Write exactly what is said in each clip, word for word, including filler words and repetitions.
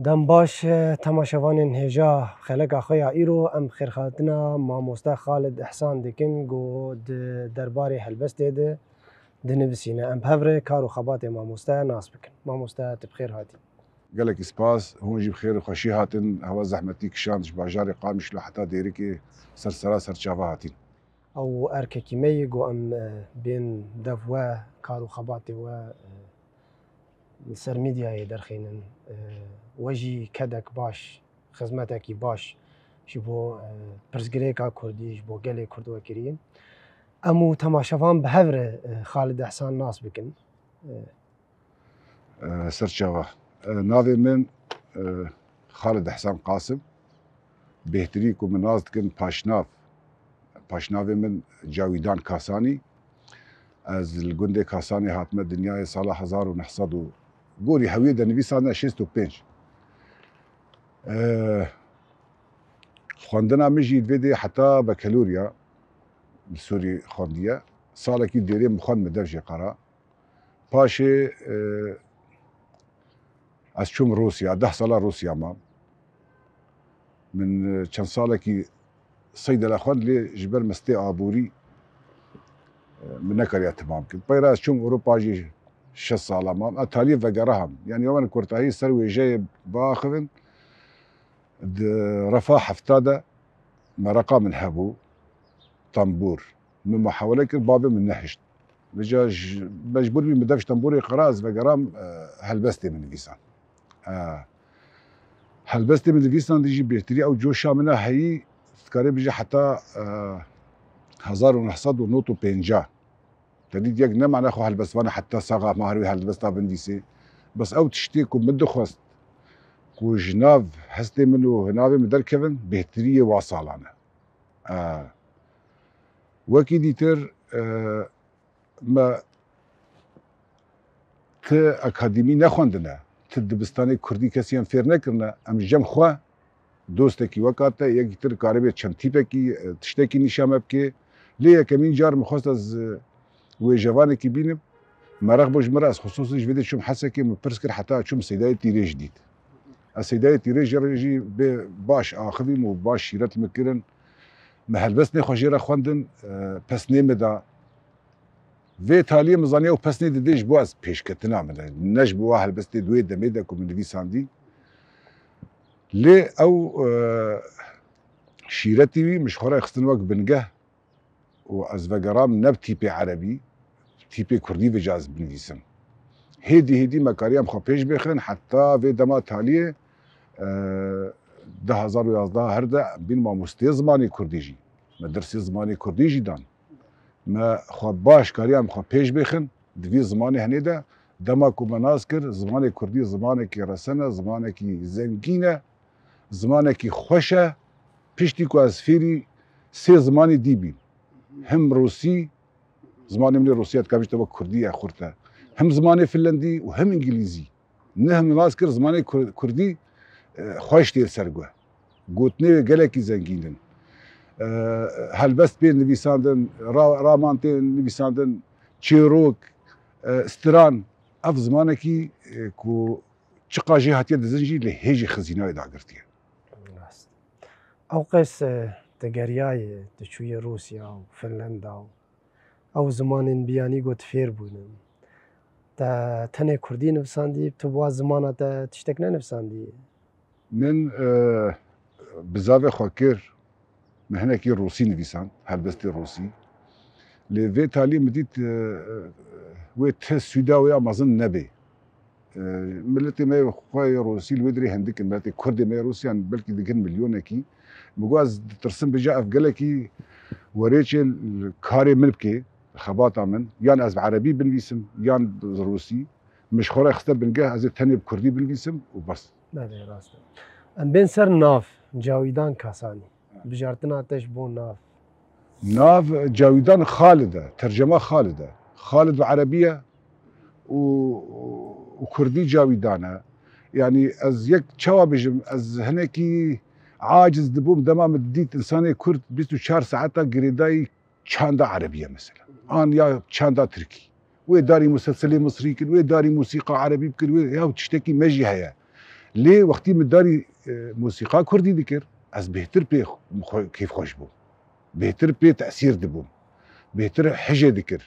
Dem baş, e, temaşevanên hêja xeleka xwe ya îro, em xêrhatina mamoste Xalid Ihsan dikin, ku di derbarê helbestê de dinivîsîne. Em bi hev re kar û xebatê mamoste nas bikin. Mamoste, tu bi xêr hatî. Gelekî spas, hûn jî bi xêr û xweşî hatin. Hewa zehmetî kişand ji bajarê Qamişlo heta Dêrikê ser sera ser çava hatîn. Ew erkekî me yê ku em, e, bên dev we, kar û xebatê we, e, li ser mîdyayê derxînin. E, we jî kedek baş, xizmetekî baş ji bo, e, pirsgirêka kurdî, ji bo gelê kurd we kiriye. Em û temaşevan bi hev re, e, Xalid Ihsan nas bikin. E, E, ser çava. E, navê min, e, Xalid Ihsan Qasim. Bêhtirî ku min nas dikin Paşnav. Paşnavê min Cawîdan Kasanî. Ez li gundê Kasanê hatime dinyayê sala hezar û neh sed û gorî hewiyê de nivîsandine şêst û pênc. E, xwendina min jî vê dê heta bekeloriya li Sûrî xwendiye. Salekî dêrê min xwend min dev jê qera. Paşê, e, ez çûm Rûsya, deh sala Rûsya mam. Min, e, çend salekî seydele xwend, lê ji ber mistê aborî, e, min nekariya timam kir. Peyra ez çûm Ewropa jî şeş sala mam. Ez taliyê vegeraham. Yanî, wan kurtahî ser wêjeyê biaxivin. Di refa hefta de mereqa min hebû, tembûr. Min muhawele kir, bavê min nehişt. Vêca ji, mecbûr bîm, min dev ji tembûrê qera, ez vegeram, e, helbestê min nivîsand. E, helbestê min nivîsandî jî bêhtirî ew coşa min a heyî, dikarê bêje heta, e, hezar û neh sed û nod û pêncah. Te dît yek ne mane xwe helbestvan e, heta saxa ma her wê helbesta binivîsê. Bes ew tiştê ku min dixwest ku ji nav hestê min û hinavê min derkevin, bêhtiriyê wa salan e. E, wekî dîtir, e, me ti akademî nexwendine, ti dibistanê kurdî kesî em fêr nekirine, em ji cem xwe dostekî weka te, yekî tir karibê çend tîpekî, e, tiştekî nîşa me bike. Lê yekemîn car min xwest ez, e, wêjevanekî bînim. Meraq bû ji min re, ez xisûsî ji vê dê çûm Hesekê, min pirs kir, heta çûm Seydayê Tîrêj dît. Ez Seydayê Tîrêj jê re jî bê baş axivîm û baş şîret min kirin. Min helbestnê xwe jê re xwendin, e, pesnê min da. Vê taliyê min zaniye ew pesnê didê ji bo ez pêşketina min e. Ne ji bo wa helbestê di wê demê de ku min nivîsandî. Lê ew, e, şîretî wî min ji xwe re xistin wek bingeh û ez vegeram ne bi tîpê erebî, tîpê kurdî vêca ez binivîsim. Hêdî hêdî me kariyam xwe pêş bêxin, heta vê dema taliyê, e, du hezar û yazdeh her de bîn mamosteyê zimanê kurdî jî. Me dersê zimanê kurdî jî dan. Me xwe baş kariya em xwe pêş bêxin, di vî zimanê henê de dema ku me nas kir, zimanê kurdî zimanekî resen e, zimanekî zengîn e, zimanekî xweş e. Piştî ku ez fêrî sê zimanê dî bîm, him rûsî, zimanê min ê rûsî ye, dikare bêje wek kurdî ye, xurt e, him zimanê finlendî û him îngilîzî. Neh min nas kir zimanê kur-, kurdî, e, xweş tê li ser guh. Gotinê wê gelekî zengîn in. E, helbest pê nivîsandin, ra-, raman tê nivîsandin, çîrok, e, stiran. Ev zimanekî, e, ku çiqa jê hatiye dizin jî, lê hê jî xizîna wê dagirtiye. Rast. Ew qas, e, tu geriyayê, tu çûyî Rûsya û Finlenda û ew zimanên biyanî got fêr bûne. Te tenê kurdî nivîsandî, tu bi wa zimana te tiştek nenivîsandî? Min, e, bizavê xwe kir, min hinekî rûsî nivîsand, helbestê rûsî. Lê vê talî min dît, e, wê ti sûda wê ya mezin nebê. E, miletê me xwe yê Rûsî li wê dirê hindik in, miletê Kurdê me yê Rûsî yan belkî digin milyonekî. Min got, ez ditirsim bêje ev gelekî werêçê li karê min bike, xebata min, yan ez bi erebî binivîsim, yan bi rûsî. Min ji xwe re xiste bingeh, ez ê tenê bi kurdî binivîsim û bes. Belê, rast e. Em bên ser nav, Cawîdan Kasanî. Bijartina te ji bo nav. Nav Cawîdan Xalid e, tercema Xalid e. Xalid bi erebî ye û, û kurdî Cawîdan e. Yanî ez yek çawa bêjim, ez hinekî aciz dibûm dema min didît însanê kurd bîst û çar saeta girêdayî çanda erebî ye mesela. An ya çanda tirkî. Wê darî muselselê misrî kir, wê darî musîqa erebî bikir, wê ya tiştekî me jî heye. Lê wextî min darî, e, mûsîqa kurdî dikir, ez bêhtir pê xwe, kêfxweş bûm. Bêhtir pê tesîr dibûm. Bêhtir hijê dikir.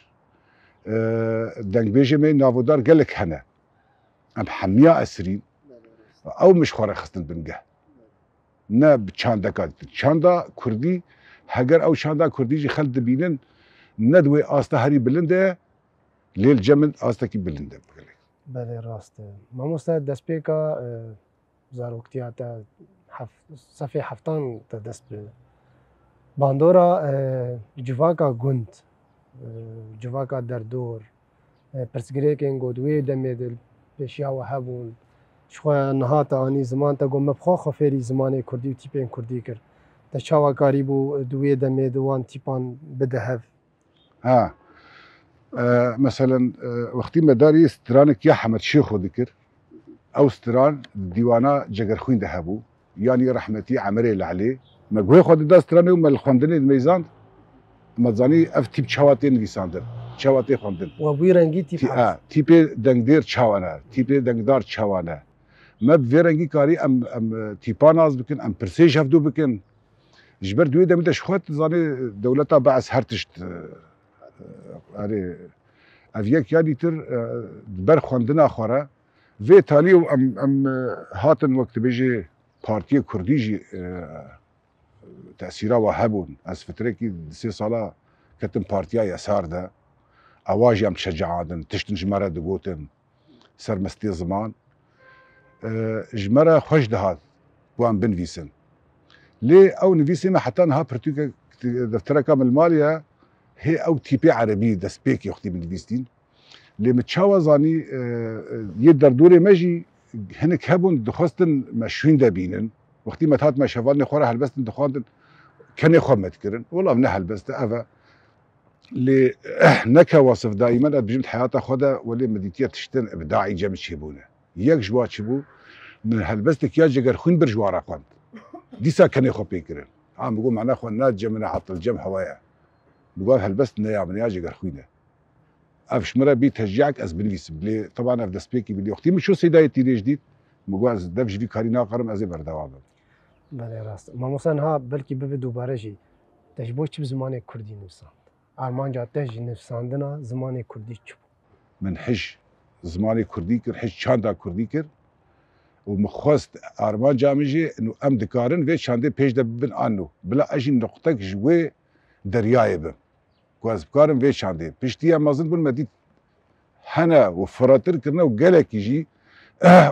E, dengbêjê me navodar gelek hene. Em hemiya esirîn. Ew min ji xwe re xistin bingeh. Ne bi çandeka dîtir. Çanda kurdî, heger ew çanda kurdî jî xelk dibînin, ne di wê asta herî bilind e, lê li cem min astekî bilind e. Belê, rast e. Mamoste, destpêka, e, zaroktiya te hef-, sefê heftan te dest bi bandora, e, civaka gund, e, civaka derdor, e, pirsgirêkên got wê demê de pêşiya we hebûn. Ji xwe niha te anî ziman, te got, me bi xwe xwe fêrî zimanê kurdî û tîpên kurdî kir. Te çawa karîbû di wê demê de wan tîpan bide hev? Ha. E, meselen, e, wextî me darî stranek ya Hemed Şêxo dikir. Ew stran di dîwana Cegerxwîn de hebû. Yanî rehmetî Emirê Lehlê. Me guhê xwe dida stranê û me li xwendinê dimeyzand. Me zanî ev tîp çawa tê nivîsandin, çawa tê xwendin. We bûyî rengî tîp Tî-, hebû. Ha, tîpê dengdêr çawa ne, tîpê dengdar çawa ne. Me bi vê rengî karî em, em, e, tîpa nas bikin, em pirsê ji hevdû bikin. Ji ber di wê demê de ji xwe dizanî dewleta Bees her tişt, e, e, erê, ev yek ya dîtir, e, ber xwendina xwe re. Vê talî û em, em, e, hatin wek dibêjê partiyê kurdî jî, e, tesîra we hebûn. Ez fitrekî di sê sala ketim partiya Yesar de. Ewa jî em şeceandin, tiştin ji me re digotin. Sermestê ziman, e, ji me re xweş dihat ku em binivîsin. Lê ew nivîsê me heta niha pirtûkek, deftereka min li malê ye, hê ew tîpê erebî destpêkê wextî min nivîstîn. Lê min çawa zanî, e, e, yê derdorê me jî hinek hebûn, dixwestin me şûnde bînin. Wextî me dihat me şevanê xwe re helbestin dixwandin, kenê xwe me dikirin. Wela ev ne helbest e, ev e. Lê neke wasif daîmen ez dibêjim di heyata xwe de welê min dîtiye tiştin bi daî cem çêbûne. Yek ji wa çi bû? Min helbestek ya Cegerxwîn bir ji wan re xwend. Dîsa kenê xwe pê kirin. Ha, min got, mena xwe ne cem min e, hetil cem hewa ye. Min got, ev helbest ne ya min, ya Cegerxwîn e. Ev ji min re bî teşcîek ez binivîsim. Lê teban ev destpêkî bû. Lê wextî min çû Seydayê Tîrêj dît, min got, ez dev ji vî karî nakarim, ez ê berdewam bim. Belê, rast. Mamoste, niha belkî bibe dubare jî. Te ji bo çi bi zimanê kurdî nivîsand? Armanca te ji nivîsandina zimanê kurdî çi bû? Min hij zimanê kurdî kir, hij çanda kurdî kir û min xwest armanca min jî û em dikarin vê çandê pêş de bibin an nû. Bila ez jî nuqtek ji wê deryayê bim. Ku ez bikarim vê çandê. Piştî em mezin bûn, me dît hene û firehtir kirine û gelekî jî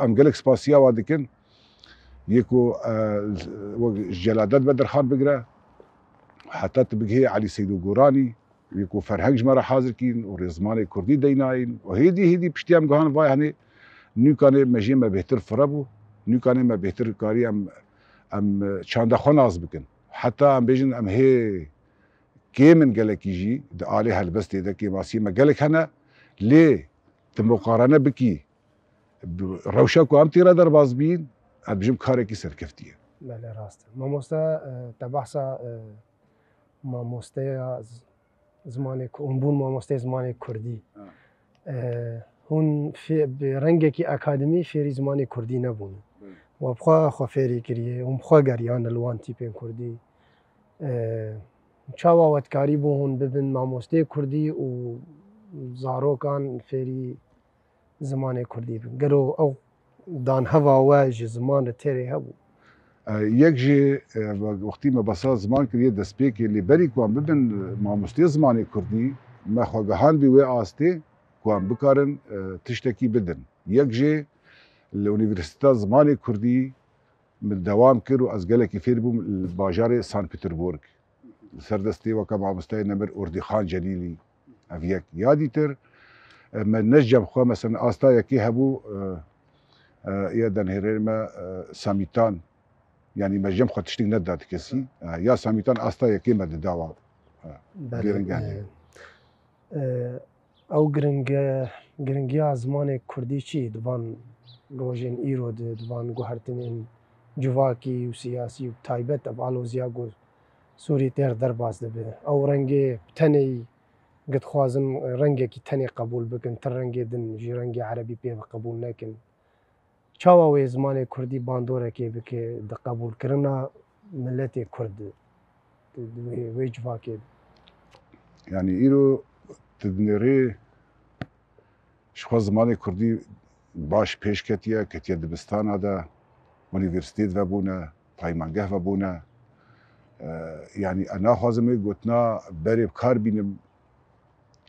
em gelek spasiya wan dikin. Yê ku, e, wek ji Celadet Bedirxan bigire, heta tu bigihê Elî Seydo Goranî, yê ku ferheng ji me re hazir kîn û rê zimanê kurdî deynayîn û hêdî hêdî piştî em guhan vay, henê nûkanê me jê me bêhtir fire bû, nûkanê me bêhtir karî em, em çanda xwe nas bikin. Heta em bêjin em hê kêm in gelekî jî di alê helbestê de kêmasiyê me gelek hene, lê tu muqarene bikî bi rewşa ku em tê re derbas bîn, ez bijim karekî serkeftî ye. Belê, rast e. Mamoste, e, te behsa, e, mamosteya z-, zimanê ku-, hûn bûn mamosteyê zimanê kurdî. Ha. E, hûn fê-, bi rengekî akademî fêrî zimanê kurdî nebûn. Belê. We bi xwe xwe fêrî kiriye, hûn bi xwe geriyan li wan tîpên kurdî. E, çawa we dikarîbû hûn bibin mamosteyê kurdî û zarokan fêrî zimanê kurdî bin? Gelo ew danheva we ji ziman re têrê hebû? E, yek jî, e, wextî me behsa ziman kiriye destpêkê, lê berî ku em bibin, e, mamosteyê zimanê kurdî, me xwe gihandbî wê astê ku em bikarin, e, tiştekî bidin. Yek jî li Unîversîteta Zimanê Kurdî min dewam kir û ez gelekî fêr bûm li bajarê Sankt Peterburg. Li ser destê weke mamosteyê nemir Urdîxan Celîlî, ev yek. Ya dîtir, e, me ne cem xwe, mesela asta yekê hebû, e, e, ya denhêrê me, e, Samîtan, yanî me cem xwe tiştik neda ti kesî. E, ya Samîtan asta yekê me dida wa. E, Belê, bêrenge hene. E, e, Ew giringe-, giringiya zimanê kurdî çi? Di van rojên îro de, di van guhertinên civakî û siyasî û bi taybet ev aloziya ku Sûrî têr derbas dibe. Ew rengê tenê, ku dixwazin rengekî tenê qebûl bikin, ti rengê din jî rengê erebî pê ve qebûl nekin. Çawa wê zimanê kurdî bandorekê bike di qebûlkirina miletê kurd di, di wê, wê civakê de? Yanî îro tu dinêrî ji xwe zimanê kurdî baş pêş ketiye, ketiye dibistana de, unîversîtêt vebûne, paymangeh vebûne. E, yanî ez naxwazim wê gotina berê bi kar bînim.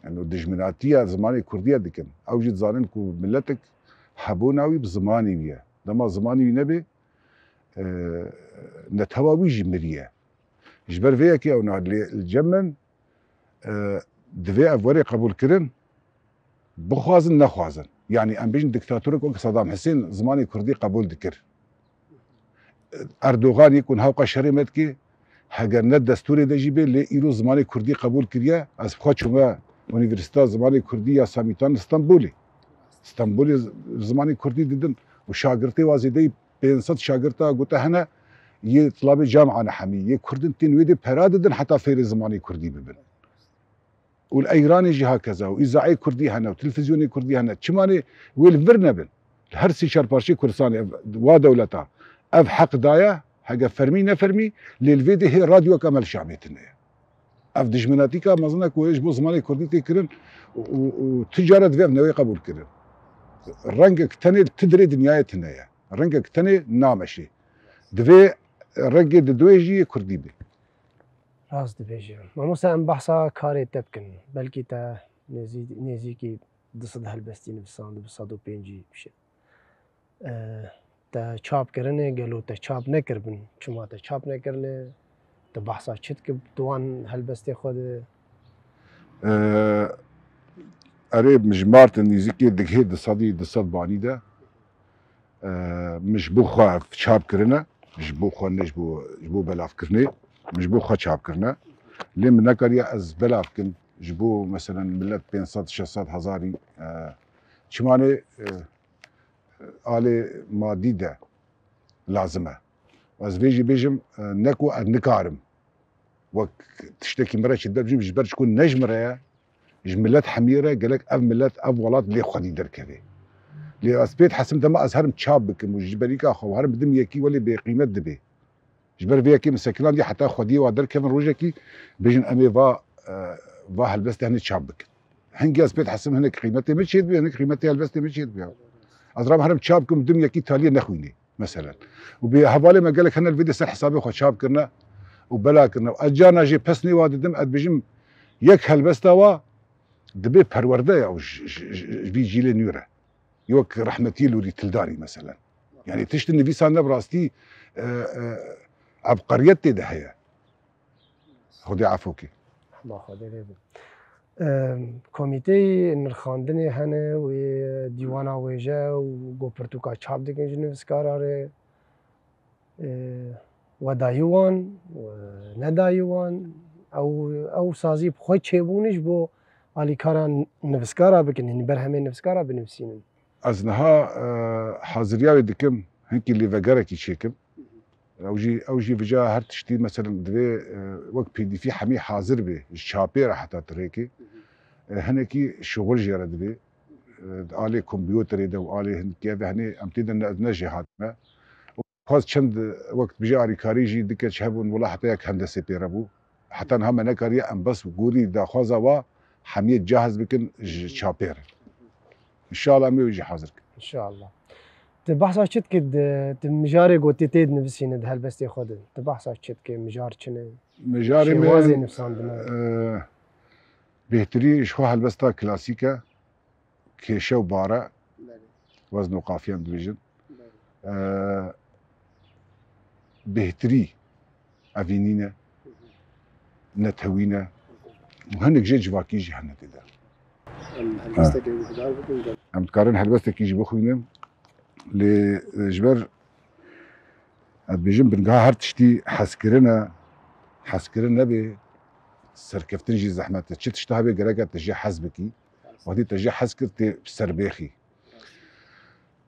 Yanî dijminatiya zimanê kurdî ye dikin. Ew jî dizanin ku miletek hebûna wî bi zimanê wî ye. Dema zimanê wî nebê, e, netewa wî jî miriye. Ji ber vê yekê ew na lê li cem min, e, divê ev were qebûlkirin, bixwazin nexwazin. Yanî em bêjin diktatorek wek Sedam Hisên zimanê kurdî qebûl dikir. Erdogan yê ku niha wqa şerê me dike, heger ne destûrê de jî bê, lê îro zimanê kurdî qebûl kiriye. Ez bi xwe çûme Unîversîta Zimanê Kurdî ya Samîtan li Stenbolê. Stenbolê z-, zimanê kurdî didin û şagirtê wa zêdeyî pênc sed şagirta gote hene, yê tilabê camia ne hemî, yê kurdin tên wê dê pera didin heta fêrê zimanê kurdî bibin. Û li Eyranê jî hakeza û îzaeyê kurdî hene û televîzyonê kurdî hene. Çima nê wê li vir nebin? Li her sê çar parçeyê Kurdistanê ev, wa dewleta ev heq daye, hege fermî nefermî, lê li vê dê hê radyoyeka me li Şamê tune ye. Ev dijminatîka mezin e ku ji bo zimanê kurdî tê kirin û, û, û tu cara divê ev newê qebûl kirin. Rengek tenê li tu dirê dinyayê tune ye. Rengek tenê nameşê. Divê rengê di duê jî yê kurdî bê. Rast dibêje. Mamoste, em behsa karê te bikin. Belkî te nêzî-, nêzîkî du sed helbestî nivisand, bi sed û pêncî bişe. E, te çap kirine, gelo te çap nekiribin? Çima te çap nekirine? Te behsa çi dikî di wan helbestê xwe de? Ee, Erê, min ji Martin nêzîkî digihê du sedî, du sed banî de. Ee, min ji bo xwe ev çap kirine. Ji bo xwe ne ji bo, ji bo belavkirinê. Min ji bo xwe çap kirine. Lê min nekariye ez belav kim. Ji bo, meselen, milet pênc sed, şeş sed, hezarî, e, çimanê, e, alê madî de lazim e. Ez vê jî bêjim, e, ne ku ez nikarim. Wek tiştekî min re çêdibe bêjim, ji ber çiku ne ji min re ye, ji milet hemiyê re, gelek ev milet, ev welat lê xwedî derkeve. Lê ez pê dihesim dema ez herim çap bikim û ji berîka xwe herim bidim yekî, welê bêqîmet dibe. Ji ber vê yekê min sekilandiye heta xwediyê wa derkevin rojekî bêjin em ê va, e, va helbestê hinê çap bikin. Hingî ez pê dihesim hinek qîmetê min çêdibe, hinek qîmetê helbestê min çêdibe. Ez ram herim çap bikim, dim yekî taliyê nexwînê, meselen. Û bi hevalê me gelek hene li vê de ser hesabê xwe çap kirine û bela kirine. Ez carna jê pesnê wa didim, ez dibêjim yek helbesta wa dibe perwerde ya û ji, ji, ji, ji vî cîlê nû re. Wek rehmetî Lûrî Tildarî meselen. Yanî tiştên nivîsandin bi rastî, e, e, ebqeriyet tê de heye. Xwedê efû ke. Hema Xwedê lê be. E, komîteyê nirxandinê hene wê dîwana wêje û go pirtûka çap dikin ji nivîskara re. E, we dayî wan, we nedayî wan, ew, ew sazî bi xwe çêbûne ji bo alîkara nivîskara bikin, yanî berhemê nivîskara binivîsînin. Ez niha, e, haziriya wê dikim, hinkî lêvegerekî çêkim. Ew jî, ew jî vêca her tiştî, meselen, divê, e, wek pêdîfî hemî hazir be, ji çapê re heta tirêkê. E, hinekî şixul jê re divê. E, di alê kompûterê de û alê hindikê ve henê em tê de ne, ne jêhatî me. Xwest çend wek bijî alîkarî jî du keç hebûn, wela heta yek hendesê pê re bû. Heta niha me nekariye em bes gorî daxwaza wa hemiyê cahiz bikin ji çapê re. Înşallah em ê wî jî hazir kin. Înşallah. Tu behsa çi dikî di, di mijarê gotî tê dinivîsîne di helbestê xwe de? Tu behsa çi dikî, mijar çi ne? Mijarê me, şêwazê nivîsandine, e, bêhtirî ji xwe helbesta klasîk e. Kêşe û bare, wezn û qafiyan dibêjin. Ee, bêhtirî evînî ne, netewî ne û hinek jê civakî jî hene tê de. Em helbestekê guhdar bikin, gel. Em dikarin helbestekî jî bixwînin. Lê, e, ji ber, ez dibêjim, bingeha her tiştî hezkirin e. Hezkirin nebe, serkeftin jî zehmet e. Çi tişta hebe gereke tu jê hez bikî. Wextî te jê hez kir, tê serbêxî.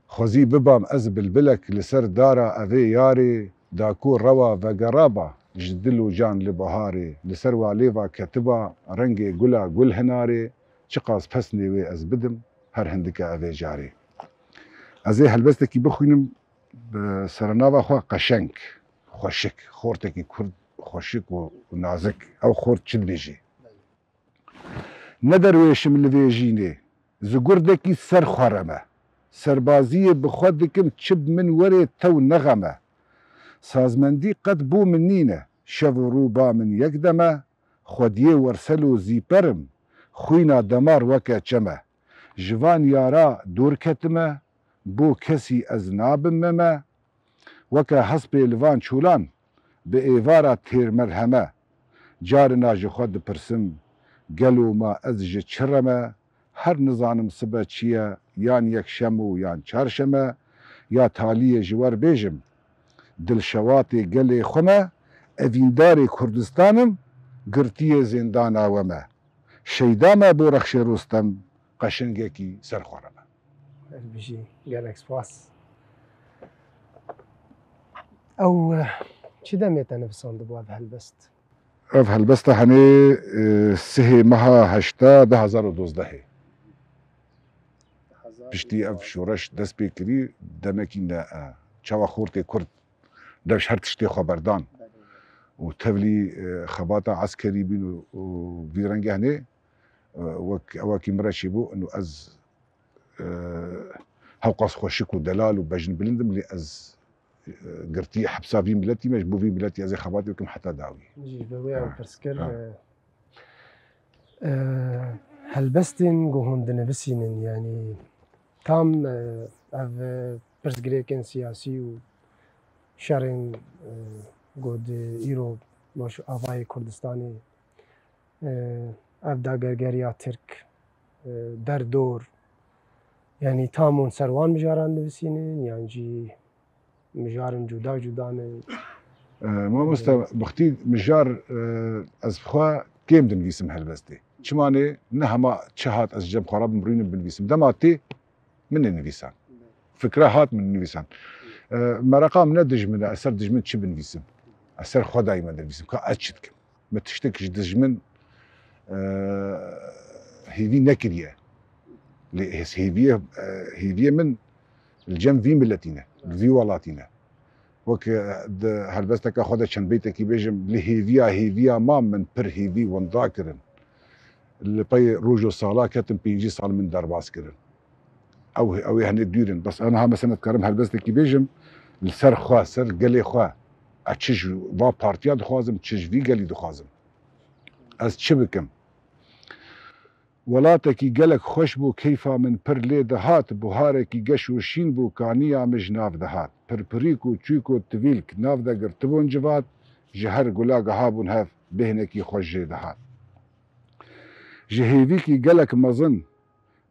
Xwezî bibam ez bilbilek li ser dara evê yarê, da ku rewa vegeraba, ji dil û can li biharê, li ser wa lêva ketiba, rengê gula gul hinarê, çiqas pesnê wê ez bidim, her hindike evê carê. Ez ê helbestekî bixwînim bi serenava xwe qeşeng, xweşik, xortekî kurd xweşik û, û nazik. Ew xort çi dibêjê? Nederwêşim li vê jînê, zigurdekî ser xwe reme. Serbaziyê bi xwe dikim, çi bi min werê tew nexeme. Sazmendî qet bo min nîne, şev û rû ba min yek dem e. Xwediyê wersel û zîper im, xwîna demar weke çem e. Ji van yara dûr ketime, bo kesî ez nabim meme. Weke hespê li van çûlan, bi êvara têr merheme. Carina ji xwe dipirsim, gelo ma ez ji çi reme? Her nizanim sibe çi ye, yan yekşem û yan çarşeme, ya taliyê ji wer bêjim. Dilşewatê gelê xwe me, evîndarê Kurdistan im, girtiyê zêndana we me. Şeyda me bo rexşê Rostem, qeşingekî ser xwe re me. Her bijî, gelek spas. Ew, eh, çi demê te nivisandibû ev helbest? Ev helbesta henê, e, sihê meha heşta du hezar û dozdehê. Piştî ev şoreş dest pê kirî, demekî ne, e, çawa xortê Kurd dev ji her tiştê xwe berdan. Û tevlî, e, xebata eskerî bîn û, û vî rengê henê, e, wek ewakî min re çêbû, û ez, e, hewqas xweşik û delal û bejnbilind im, lê ez, e, girtî hepsa vî miletî me, ji bo vî miletî ez ê xebatê bikim heta dawî. Min jî ji bo wê ew pirs kir, ha. E, e, helbestên ku hûn dinivîsînin, yanî tam, e, ev, e, pirsgirêkên siyasî û şerên, e, ku di îro Rojavayê Kurdistanê, e, ev dagergeriya Tirk, e, derdor, yanî tam hûn ser wan mijaran dinivîsînin, yan jî mijarên cuda cuda ne? E, mamoste, bi xwedî mijar, e, ez bi xwe kêm dinivîsim helbestê. Çima ne, ne hema çi hat ez cem xwe re bimrînim binivîsim. Dema tê min ê nivîsan. Fikra hat min nivîsan. E, mereqa min ne dijmin e, ez ser dijmin çi binivîsim. Ez ser xwe dayîme dinivîsim, ka ez çi dikim. Min tiştek ji dijmin, e, hêvî nekiriye. Lê hêviyê, e, hêviyê min li cem vî miletî ne, li vî welatî ne. Wek, e, di helbesteke xwe de çend beytekî bêjim, li hêviya hêviya ma min pir hêvî winda kirin. Li pey roj û sala ketin, pêncî sal min derbas kirin. Ew, ew ê henê dûr in. Bes ez niha mesela dikarim helbestekî bêjim, li ser xwe, ser gelê xwe. Ez çi ji va partiya dixwazim, çi ji vî gelî dixwazim. Ez çi bikim? Welatekî gelek xweş bû, keyfa min pir lê dihat, buharekî geş û şîn bû, kaniya min ji nav dihat. Pirpirîk û çûk û tivîlk nav de girtibûn civat, ji her gula gihabûn hev, bêhnekî xweş jê dihat. Ji hêvîkî gelek mezin,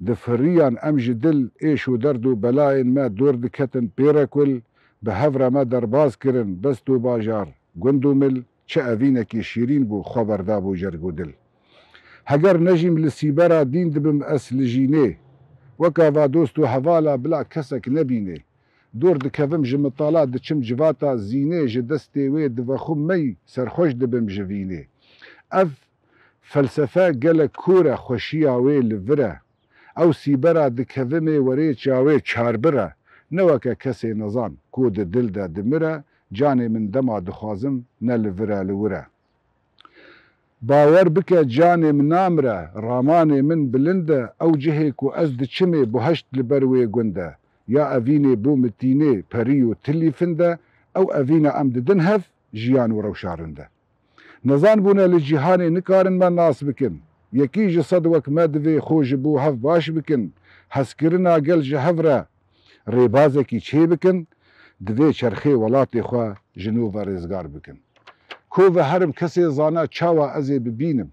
difiriyan em ji dil, êş û derd û belayên me dor diketin pê re kul, bi hev re me derbas kirin, dest û bajar, gund û mil, çi evînekî şîrîn bû, xwe berdabû cerg û dil. Heger nejîm li sîbera dîn dibim ez li jînê, weka va dost û hevala bila kesek nebînê. Dor dikevim ji mitala diçim civata zînê, ji destê wê divexwim mey, serxweş dibim ji vînê. Ev felsefe gelek kûr e, xweşiya wê li vir e. Ew sîbera dikevimê werê çawê çarbir e. Ne weke kesê nezan, ku di dil de dimire, canê min dema dixwazim, ne li vir e, li wir e. Bawer bike canê min namire, ramanê min bilind e, ew cihê ku ez diçimê buheşt li ber wê gund e. Ya evînê bû mitînê, perî û tilî finde, ew evîna em didin hev, jiyan û rewşa rind e. Nezan bûne li cîhanê nikarin me nas bikin. Yekî ji sed wek me divê xwe ji bo hev baş bikin. Hezkirina gel ji hev re rêbazekî çê bikin. Divê çerxê welatê xwe ji nû ve rêzgar bikin. Ko ve herim kesê zana çawa ez ê bibînim.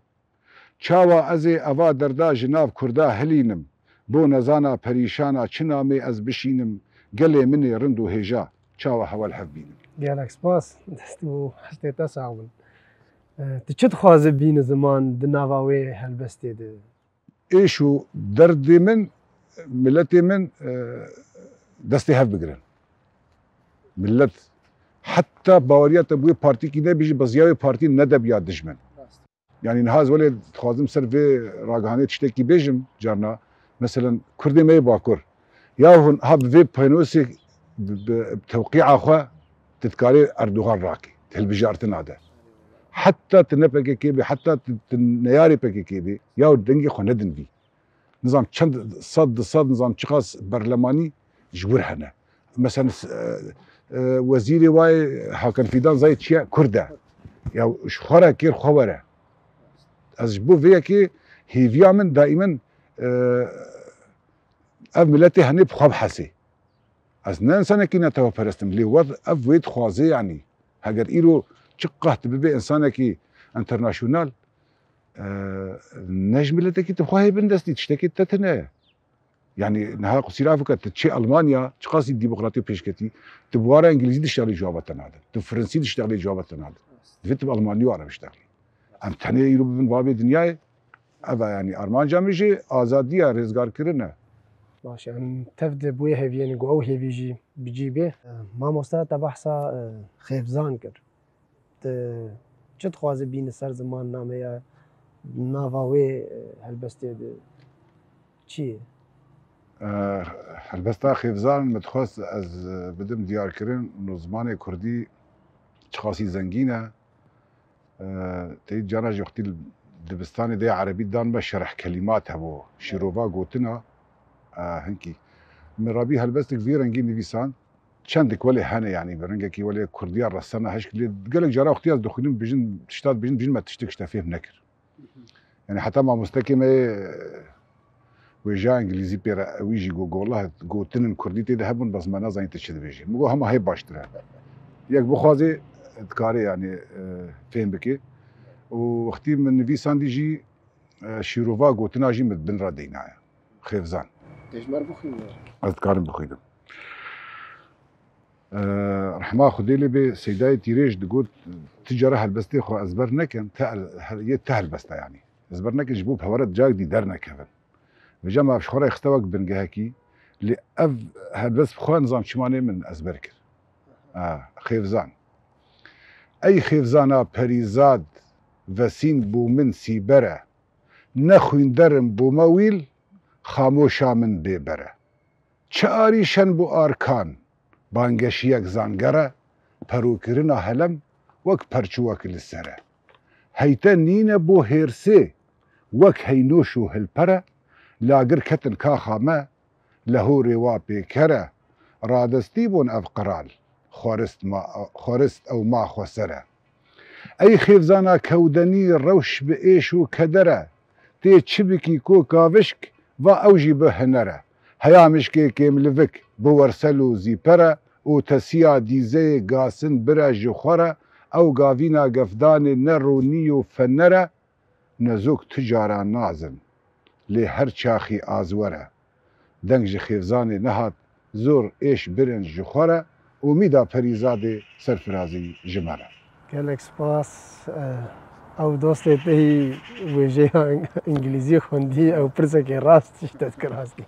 Çawa ez ê eva derda ji nav Kurda hilînim? Bo nezana perîşana çi namê ez bişînim? Gelê min ê rind û hêja, çawa hewa li hev bînim? Gelek spas. Dest û hestê te sax bin. E, tu çi dixwaze bîne ziman di nava wê helbestê de? Êş û derdê min, miletê min, e, destê hev bigirin. Milet heta baweriya te bi wê partîkî nebî jî, bi ziya wê partî nedebiya dijmin. Rast. Yanî niha ez welê dixwazim ser vê ragihanê tiştekî bêjim, carna, meselen, Kurdê me yê Bakur, Ya hûn ha bi vê pênûsê, bi, bi tewqîa xwe, tu dikarî Erdogan rakî, di hilbijartina de. Heta tu ne P K K bî, heta tu, tu neyarê P K K bî, ya dengê xwe nedin vî. Nizam çend sed, du sed, nizam çiqas berlemanî ji wir hene. Mesela, s-, e, e, wezîrê wayê Hakan Fîdan Zayê çiye Kurd e. Ya ji xwe re kêr xwe were. Ez ji bo vê yekê hêviya min daîmen, e, ev miletê henê bi xwe bihesê. Ez ne insanekî neteweperest im, lê wez ev wê dixwaze, yanî heger îro çi qeht bibe insanekî internasyonal, e, ne ji miletekî tu xwe hê bin destî, tiştekî te tune ye. Yanî niha qusîra bike, tu çê Almanya, çiqasî demokratî pêşketî, tu bi wara Îngilîzî diştexlî civaba te nadin, tu Fransî diştexlî civaba te nadin. Divê tu bi Almanî wara biştexlî. Em tenê îro bibin babê dinyayê, ev e, yanî armanca min jî azadî ye, rêzgarkirin e. Baş e, em tev de bi wê hêviyê ne ku ew hêvî jî bi cî bê. Mamoste, te behsa, e, Xêvzan kir. Tu çi dixwazî bînî ser ziman nameya nava wê, e, helbestê de çi ye? E, helbesta Xêvzan min dixwest ez, e, bidim diyarkirin û zimanê kurdî çiqasî zengîn e. E, tey cara jî wextî dibistanê de erebî dan me şerh kelîmat hebû. Şîrova gotina, e, hinkî. Min rabî helbestek vî rengî nivîsand. Çendik welê hene, yanî bi rengekî welê kurdiya resena hişk. Lê gelek cara wextî ez dixwînim bijin, tişta dibijin, bijin me tiştek ji te fêm nekir. Yanî heta mamostekê me yê, e, wêjeya îngilîzî pê re, wî jî got, gola gotinên kurdî tê de hebûn, bes me nezanî tu çi dibêjî. Min got, hema hê baştir e. Yek bixwaze, dikarê, yanî, e, fêm bike. Û wextî min nivîsandî jî, e, şîrova gotina jî min bin re deynaye. Xêvzan. Tê ji me re bixwîne. Ez dikarim bixwînim. E, rehma Xwedê lê bê, Seydayê Tîrêj digot, ti cara helbestê xwe ezber nekin, te el-, hel-, yê te helbesta yanî. Ezber nekin ji bo bi hewe re di cayek dî dernekevin. Vêca me ev ji xwe re xiste wek bingehekî, lê ev helbest bi xwe nizam çimanê min ezber kir. Ha, Xêvzan. Ey Xêvzana perîzad, vesîn bo min sîber e. Ne xwînder im bo me wîl, xamoşa min bêber e. Çi arîşen bo arkan, bangeşiyek zanger e, perokirina helem wek perçiwek li ser e. Hey te nîne bo hêrsê, wek heynoş û hilper e, lagir ketin kaxa me, lehorê wa pêker e, radestî bûn ev qiral, xwarist ma-, xwarist ew ma xweser e. Ey xêvzana kewdenî rewş bi êş û keder e, tê çi bikî ko kavişk, va ew jî bi hiner e. Heya mişkê kêmlivik bi wersel û zîper e û tesiya dîzeyê gasin bir e ji xwe re, ew gavîna gefdanê ne ronî û fener e, nezok tu cara nazin, lê her çaxî azwer e. Deng ji Xêvzanê nehat, zor êş birin ji xwe re, umîda Perîzadê serfirazî ji me re. Gelek spas. Eh, ew dostê te yî wêjeya îngilîzî xwendî, ew pirsekê rast ji te dikir astî.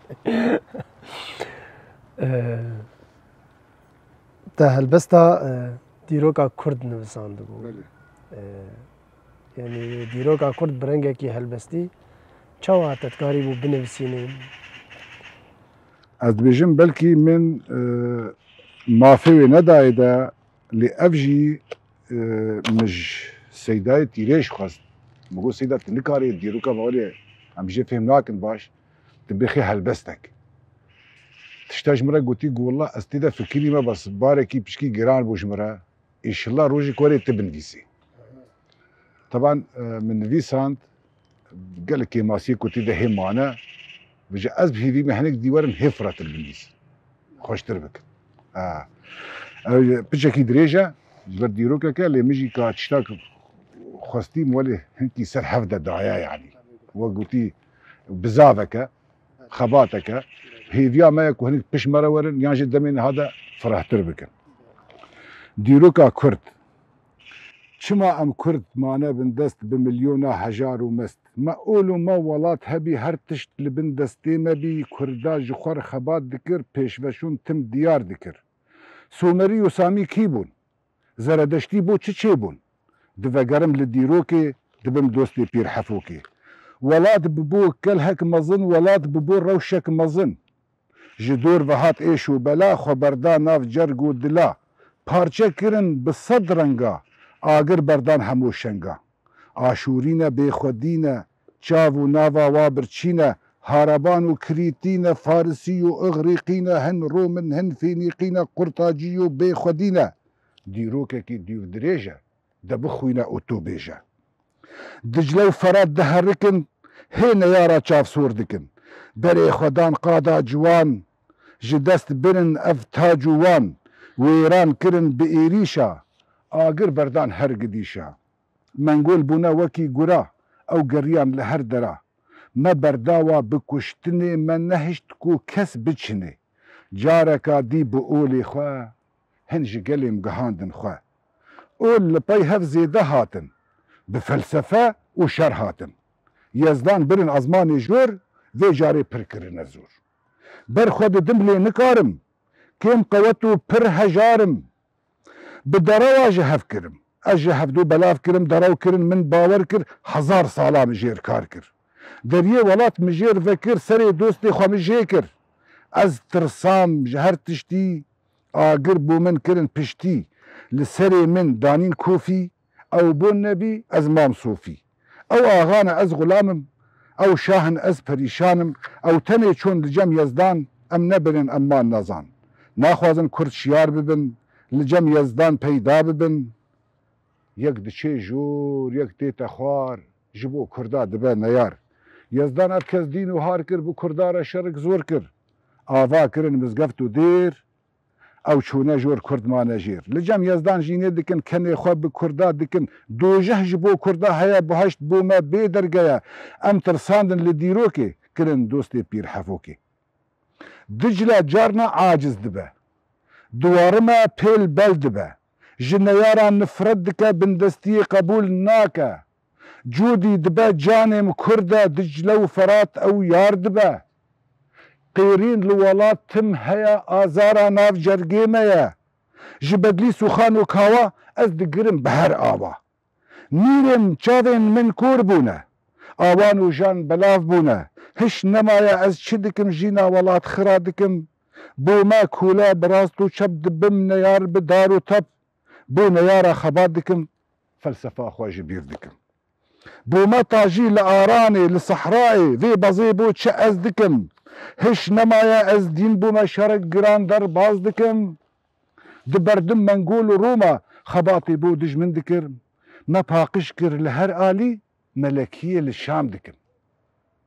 Eh, Te helbesta, e, dîroka Kurd nivisandibû. Belê. E, yanî dîroka Kurd bi rengekî helbestî çawa te dikarîbû binivisînî? Ez dibêjim belkî min, e, mafê wê nedayê de, lê ev jî, e, min ji Seydayê Tîrêj xwest. Min got, Seyda, tu nikarî dîroka me welê em jê fêm nakin baş. Tu bêxî helbestek. Tişta ji min re gotî, got, wela ez tê de fikirî me, bes barekî pişkî giran bû ji min re. Înşillah rojek werê tu binivîsî. Teban, e, min nivîsand, gelek kêmasiyê ku tê de hê mane, vêca ez bi hêvî me hinek dî werin hê fireh tu binivîsin. Xweştir bikin. Ha. Ew piçekî dirêj e, ji ber dîrokek e, lê min jî ka tiştak xwestî, min welê hinkî ser hev de daye, yanî. Wek gotî, bizavek e, xebatek e. Hêviya me ye ku hinek pişt me re werin, yan jî demê niha de firehtir bikin. Dîroka Kurd. Çima em Kurd mane bindest bi milyona hejar û mest? Me ol û me welat hebî, her tişt li bin destê me bî, Kurda ji xwe re xebat dikir, pêşveçûn tim diyar dikir. Somerî û Samî kî bûn? Zeredeştî bo çi çêbûn? Divegerim li dîrokê, dibim dostê Pîr Hefokê. Welat bibo kelhek mezin, welat bibo rewşek mezin. Ji dor ve hat êş û bela, xwe berda nav cerg û dila. Parçe kirin bi sed renga, agir berdan hemû şenga. Aşûrî ne, bêxwedî ne, çav û nava wa birçî ne, hareban û kirîtî ne, farisî û ixrîqî ne, hin Rom in, hin fînîqî ne, qurtacî û bêxwedî ne. Dîrokekî dûrdirêj e, de bixwîne û tu bêje. Dicle û Ferat diherikin, hê neyara çavsor dikin. Berê xwe dan qada ciwan, ji dest birin ev tac û wan, wêran kirin bi êrîşa, agir berdan her gidîşa. Mengol bûne wekî gura, ew geriyan li her dera. Me berdawa bi kuştinê, me nehişt ku kes biçinê. Careka dî bi olê xwe, hin ji gelê min gihandin xwe. Ol li pey hev zêde hatin, bi felsefe û şer hatin. Yezdan birin ezmanê jor, vê carê pir kirine zor. Ber xwe didim lê nikarim, kêm qewet û pir hejar im. Bi derewa ji hev kirim. Ez ji hevdû belav kirim, derew kirin, min bawer kir, hezar sala min jêr kar kir. Deriyê welat min jêr vekir, serê dostê xwe min jê kir. Ez tirsam ji her tiştî, agir bû min kirin piştî. Li serê min danîn kofî, ew bon nebî, ez mam sofî. Ew axa ne, ez xulam im, ew şah in, ez perîşan im, ew tenê çûn li cem Yezdan, em nebirin, em man nezan. Naxwazin Kurd şiyar bibin, li cem Yezdan peyda bibin. Yek diçê jor, yek tête xwar, ji bo Kurda dibe neyar. Yezdan ev kes dîn û har kir, bi Kurda re şerik zor kir. Ava kirin mizgeft û dêr, ew çûne jor, Kurd mane jêr. Li cem Yezdan jînê dikin, kenê xwe bi Kurda dikin. Dojeh ji bo Kurda heye, biheşt bo me bê derge ye. Em tirsandin li dîrokê, kirin dostê Pîr Hefokê. Dicle carna aciz dibe. Diwarime pêl bel dibe. Ji neyaran nifret dike, bindestiyê qebûl nake. Cûdî dibe canê min Kurd e, Dicle û Ferat ew yar dibe. Qêrîn li welat tim heye, azara nav cergê me ye. Ji Bedlîs û Xan û Kawa ez digirim bi her awa. Mîrê min, çavên min kor bûne. Awan û jan belav bûne. Hiş nemaye ez çi dikim, jîna welat xira dikim. Bo me kûle bi rast û çep dibim, neyar bi dar û tep. Bo neyara xebat dikim, felsefa xwe ji bîr dikim. Bo me tajî li aranê, li sehrayê, vê bezê bo çi ez dikim? Hiş nemaye ez dîn bo me şerek giran derbaz dikim. Diberdim Mengol û Roma, xebatê bo dijmin dikir. Me paqij kir li her alî, melekiyê li Şam dikim.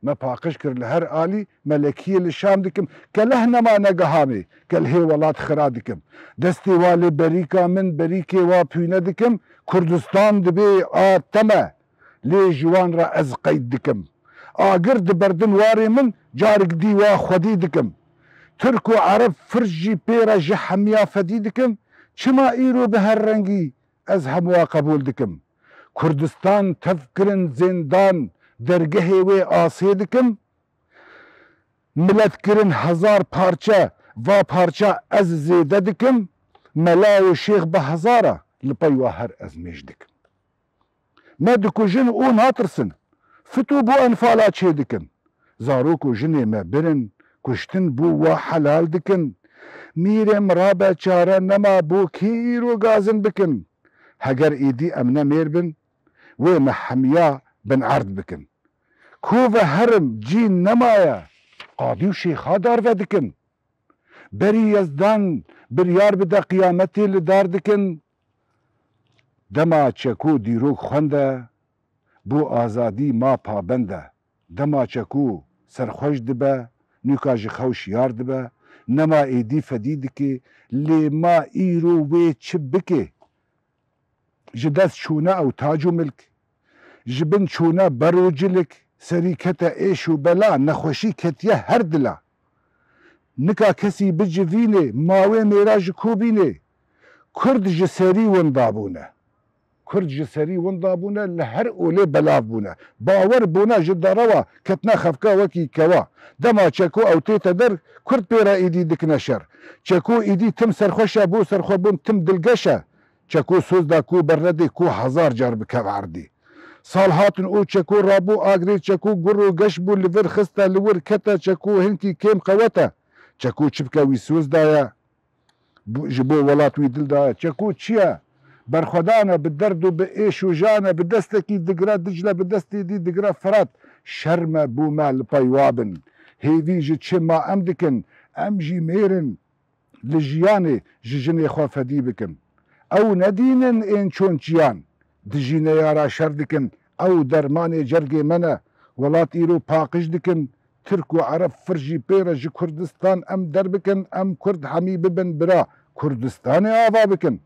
Me paqij kir li her alî, melekiyê li Şam dikim. Keleh nema negehamê, kelhê welat xira dikim. Destê wa li berîka min, berîkê wa pûne dikim. Kurdistan dibê a te me, lê ji wan re ez qeyd dikim. Agir diberdin warê min, carik dî wa xwedî dikim. Tirk û Ereb firz jî pê re ji hemiya fedî dikim. Çima îro bi her rengî ez hemûa qebûl dikim. Kurdistan tev kirin zêndan, dergehê wê asê dikim. Milet kirin hezar parçe, va parça ez zêde dikim. Mela û şêx bi hezara, li pey wa her ez mêj dikim. Me dikujin û natirsin, fitû bo enfala çê dikin. Zarok û jinê me birin, kuştin bo wa helal dikin. Mîrê min rabe çare nema, bo kî îro gazin bikin? Heger êdî em ne mêr bin, wê me hemiya bin erd bikin. Ku ve herim cîn nemaye, qadî û şêxa darve dikin. Berî Yezdan biryar bide, qiyametê li dar dikin. Dema çeko dîrok xwende, bo azadî ma pabend e. Dema çeko serxweş dibe, nûka ji xew şiyar dibe. Nema êdî fedî dike, lê ma îro wê çi bike? Ji dest çûne ew tac û milk, ji bin çûne ber û cilik, serî kete êş û bela, nexweşî ketiye her dila. Nika kesî bicivînê, ma wê mêra ji ku bînê? Kurd ji serî winda bûne. Kurd ji serî winda bûne, li her olê belav bûne. Bawer bûne ji derewa, ketine xefka wekî kewa. Dema çeko ew tête der, Kurd pê re êdî dikine şer. Çeko êdî tim serxweş e, bo serxwebûn tim dilgeş e. Çeko soz da ku bernedê, ku hezar car bikev erdê. Sal hatin û çeko rabû agrê, çeko gur û geş bû, li vir xiste, li wir kete, çeko hinkî kêm qewet e. Çeko çi bike wî soz daye, ji bo welat wî dil daye. Çeko çi ye? Berxwedan e, bi derd û bi êş û jan e, bi destekî digire Dicle, bi destê dî digire Firat. Şerm e bo me li pey wa bin. Hêvî ji çi ma em dikin, em jî mêr in. Li jiyanê ji jinê xwe fedî bikin. Ew nedînin ên çon çiyan, dijî neyara şer dikin. Ew dermanê cergê me ne. Welat îro paqij dikin. Tirk û Ereb fir jî pê re ji Kurdistan em derbikin, em Kurd hemî bibin bira, Kurdistanê ava bikin.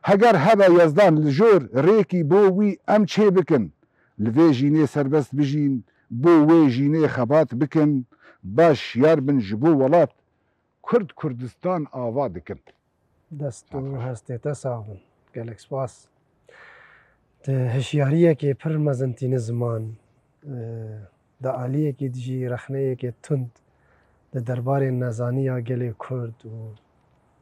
Heger hebe Yezdan li jor rêkî bo wî em çê bikin. Li vê jînê serbest bijîn, bo wê jînê xebat bikin, baş şiyar bin ji bo welat. Kurd Kurdistan ava dikin. Dest û hestê te sax bin. Gelek spas. Di hişyariyekê pir mezin tîne ziman, e, di aliyekê dijî rexneyekê tund di derbarê nezaniya gelê Kurd û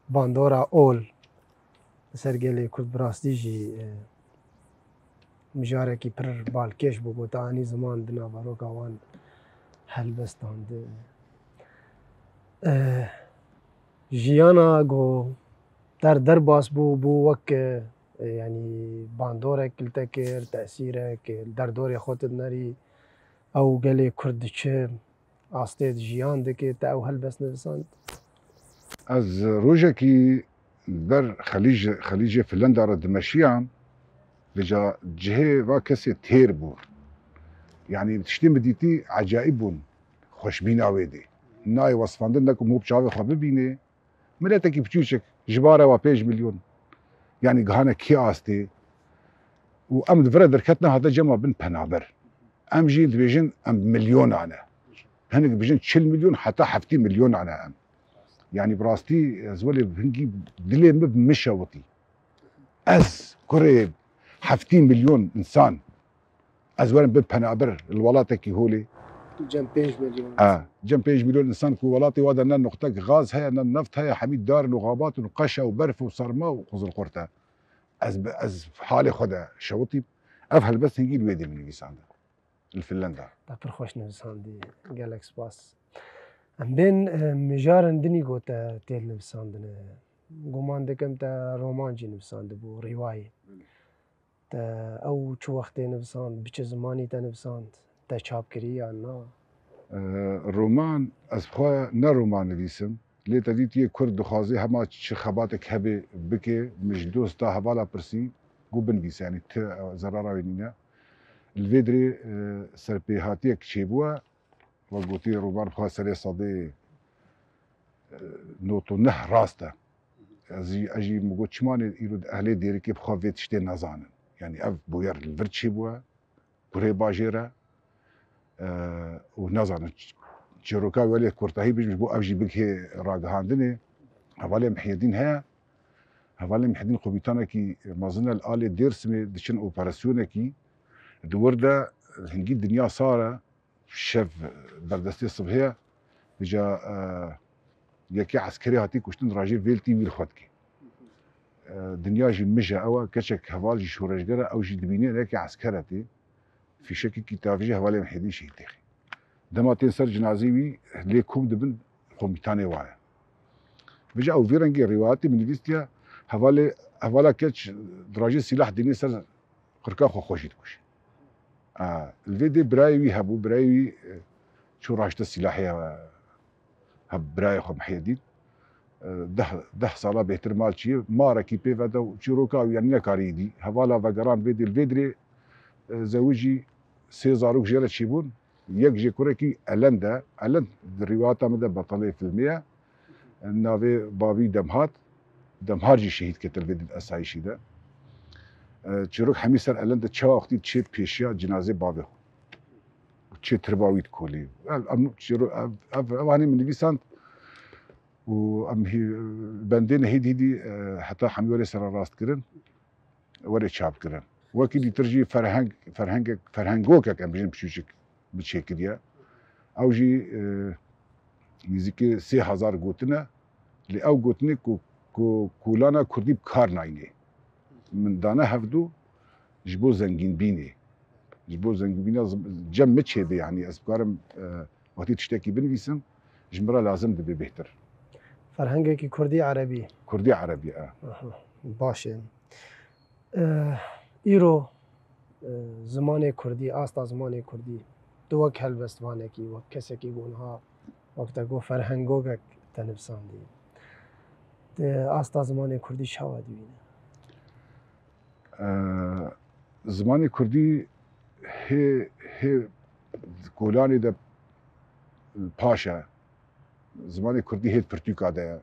bandora ol li ser gelê Kurd bi rastî jî, e, mijarekî pir balkêş bû ku te anî ziman di naveroka wan helbestand. E, jiyana ku der derbas bû, bû wek, e, yanî bandorek li te kir, tesîrek, li derdorê xwe tu dinerî, ew gelê Kurd diçe, astê di jiyan dike, te ew helbest nivisand? Ez rojekî ber Xelîc-, Xelîcê Finlanda re dimeşiyam, vêca cihê va kesê têr bû. Yanî tiştê min dîtî ecayîb bûn, xweşbîna wê dê. Nayê wesfandin, ne ku mop çavê xwe bibînê. Miletekî piçûçik, ji bare wa pênc milyon. Yanî gihane kê astê? Û em di vire derketina hate cema bin penaber. Em jî dibêjin em milyonan e. Hinek dibêjin çil milyon heta heftî milyonan e em. Yanî bi rastî ez welê hingî dilê min bi min şewitî. Ez kurê heftî milyon însan, ez werim bin penaber li welatekî holê. Cem pênc milyon. Ha, cem pênc milyon însan ku welatê wa de ne nuqtek gaz heye, ne neft heye, hemî dar in û xabat in û qeş e û berf û serma û qizilqurt e. Ez bi, ez halê xwe de şewitîm. Ev helbest hingî li wê dê min nivîsande. Li Finlanda. Te pir xweş nivisandî. Gelek spas. Em bên, e, mijarên dinî ku te tê nivisandine. Guman dikim te roman jî nivisandibû, rîwayê. Te ew çi wextê nivisand, bi çi zimanî te nivisand, te çap kirî yan na? E, roman, ez xwe ne roman nivîsim. Lê te dîtiyê Kurd dixwaze hema çi xebatek hebe bike, min ji dosta hevala pirsî, got binivîse, yanî ti zerara wê nîne. Li vê dirê, e, serpêhatiyek çêbûye, wek gotî roman bi xwe serê sedê, e, nod û neh rast e. Ez jî, ez jî min got çima ne îro ehlê Dêrikê bi xwe vê tiştê nezanin. Yanî ev bûyer li vir çêbûye. Kurê bajêr e, e, û nazanin ç-, çîroka welê kurtahî bijim ji bo ev jî bigihê ragihandinê. Hevalê Mihyedîn heye. Hevalê Mihyedîn komîtanekî mezin e li alê Dêrsimê diçin operasyonekî. Di wir de hingî dinya sar e. Şev berdestê sibhê ye. Vêca, e, yekê eskerê hatî kuştin rajê vêltî wî li xwe dikê. E, dinya jî mij e, ew e, keçek heval jî şoreşger e, ew jî dibîne yekê esker e tê. Fîşekekî tavî jî hevalê Mihêdîn şehîd têxî. Dema tên ser cinazê wî lê kom dibin komîtanê wa ye. Vêca ew vî rengê rîwayetê min nivîstiye, hevalê, hevala keç dirajê sîlah dînê ser qirka xwe, xwe jî dikuşe. A, li vê dê birayê wî hebû, birayê wî, e, çû raşte sîlahê he, he, birayê xwe Mihyedîn. E, deh, deh sala bêhtir mal çiye, marekî pê veda û çîroka wî, yanî nekarî dî. Hevala vegeran vê dê, li vê dirê, e, zewicî sê zarok jê re çêbûn. Yek jê kurekî Elend e. Elend di rîwayeta min de betelê filmê ye. Navê bavî Demhat. Demhar jî şehîd kete li vê esayîşî de. E, çîrok hemî ser Elend de çawa wextî çê pêşiya cinazê bavê xwe. Çê tirba wî dikolî. Ev, ev, çîro-, ev, ev, ev hanê min nivîsand û em hî-, bendê ne hêdî hêdî, e, heta hemî werê sererast kirin. Were çapkirin. Wekî dîtir jî ferheng, ferhengek, ferhengokek em bijin piçûçik bi çêkiriye. Ew jî, e, nîzîkî sê hezar gotin e. Lê ew gotinê ku, ku kolana kurdî bi kar nayînê. Min dane hevdu ji bo zengînbînê. Ji bo zengînbîna zim-, cem min çêbe, yanî ez bikarim, e, wextî tiştekî binivîsim, ji min re lazim dibe bêhtir. Ferhengekî kurdî erebî. Kurdî erebî, e. Aha, baş e. E, îro, e, zimanê kurdî, asta zimanê kurdî, tu wek helbestvanekî, wek kesekî ku niha wek te got ferhengogek te nivîsandî. Di asta zimanê kurdî çawa dibîne? E, zimanê kurdî hê, hê kolanê de paş e. Zimanê kurdî hê di pirtûka de ye.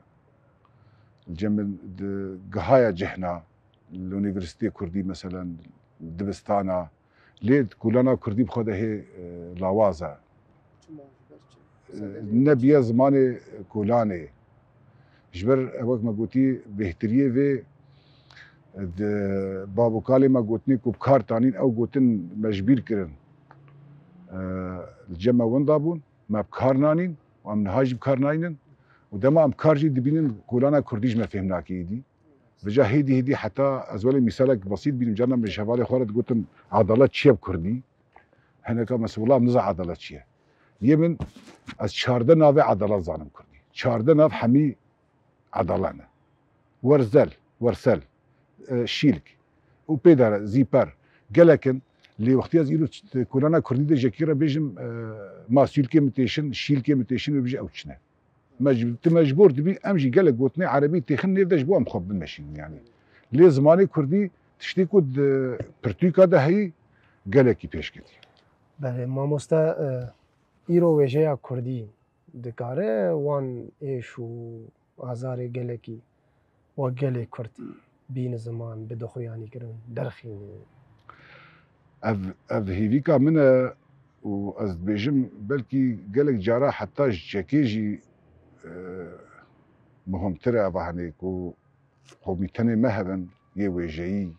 Li cem min di gihaya cihna, li Unîversîtê Kurdî, meselen, dibistana. Lê kolana kurdî bi xwe de hê, e, lawaz e. Çima, ji ber çi? E, nebiye zimanê kolanê. Ji ber, e, wek me gotî, bêhtiriyê vê, e, di bab û kalê me gotinê ku bi kar tanîn, ew gotin me ji bîr kirin. E, li cem me winda bûn, me bi kar nanîn û em niha jî bi kar naynin. Û dema em kar jî dibînin, kolana kurdî ji me fêm nake êdî. Vêca hêdî hêdî heta ez welê mîsalek besît bînim, carna min ji hevalê xwe re digotin, edalet çi ye bi kurdî? Hineka me wela em nizan edalet çi ye. Yê min, ez çardeh navê edalet zanim kurdî. Çardeh nav hemî edalet ne. Werzel, wersel, e, şîlk û pê de re, zîper. Gelek in, lê wextî ez îro ç-, kolana kurdî de jekî re bêjim, e, ma sûlkê min têşin, şîlkê min têşin, wê bêje ew çi ne. Mec-, tu mecbûr dibî, em jî gelek gotinê erebî têxin nêv de ji bo em xwe bimeşînin, yanî. Lê zimanê kurdî tiştê ku di pirtûka de heyî gelekî pêş ketî. Belê, mamoste, e, îro wêjeya kurdî dikare wan êş û azarê gelekî wek gelê kurd bîne ziman, bide xuyanîkirin, derxîne? Ev, ev hêvîka min e û ez dibêjim, belkî gelek cara heta ji çekê jî, e, muhimtir e eva henê ku komîtenê me hebin yê wêjeyî.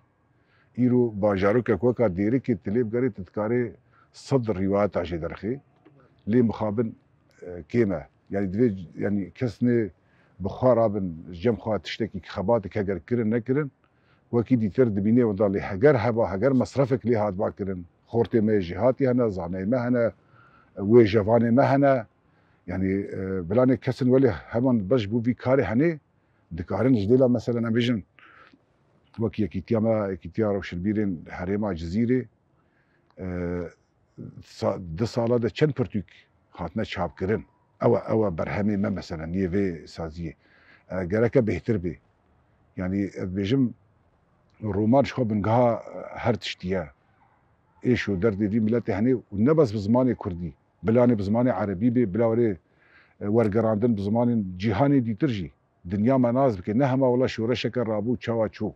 Îro bajarokek weka Dêrikê tu lê bigerê, tu dikarê sed rîwayeta jê derxê. Lê mixabin, e, kêm e. Yanî divê, yanî kes nê bi xwe rabin, ji cem xwe tiştekî xebatek heger kirin nekirin, wekî dîtir dibînê wenda lê heger heba, heger mesrefek lê hatba kirin, xortê me yê jêhatî hene, zaneyê me hene, wêjevanê me hene. Yanî, e, bilanê kesin welê heman beş bû vî karê henê, dikarin ji dêla, meselen, em bêjin, wek yekîtiya me, yekîtiya rewşinbîrên herêma Cizîrê, e, sa-, di sala de çend pirtûk hatine çapkirin. Ew e, ew e berhemê me, meselen, yê vê saziyê. E, gereke bêhtir bê. Yanî, ez dibêjim, roman ji xwe bingeha, e, her tiştî ye. Êş û derdê vî miletê henê û ne bes bi zimanê kurdî. Bilanê bi zimanê erebî bê, bila were, e, wergerandin bi zimanên cîhanê dîtir jî. Dinya me nas bike. Ne hema wela şoreşeke rabû çawa çû.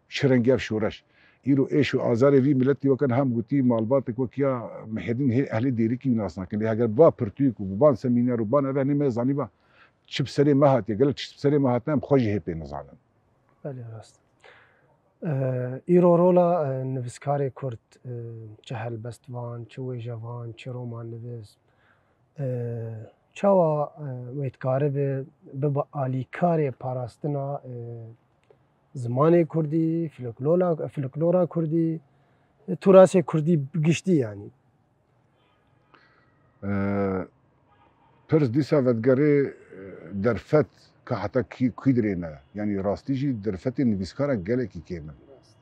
Çi rengî ev şoreş? Îro êş û azarê vî miletî weke niha em gotî malbatek wek ya Mihedîn hê ehlê Dêrikî wî nas nakin. Lê heger ba pirtûk û bi ban semîner û ban eve henê me zanîba çi bi serê me hatiye. Gelek çi bi serê me hatine em xwe jî hê pê nizanin. Belê rast. E, îro rola, e, nivîskarê kurd, e, çi helbestvan, çi wêjevan, çi romannivîs, e, çawa, e, wê dikaribe bibe alîkarê parastina, e, zimanê kurdî, folklora, folklora kurdî, e, turasê kurdî bi giştî yanî? E, pirs dîsa vedigerê, e, derfet ka heta kî, kî dirê ne. Yanî rastî jî derfetên nivîskaran gelekî kêm in.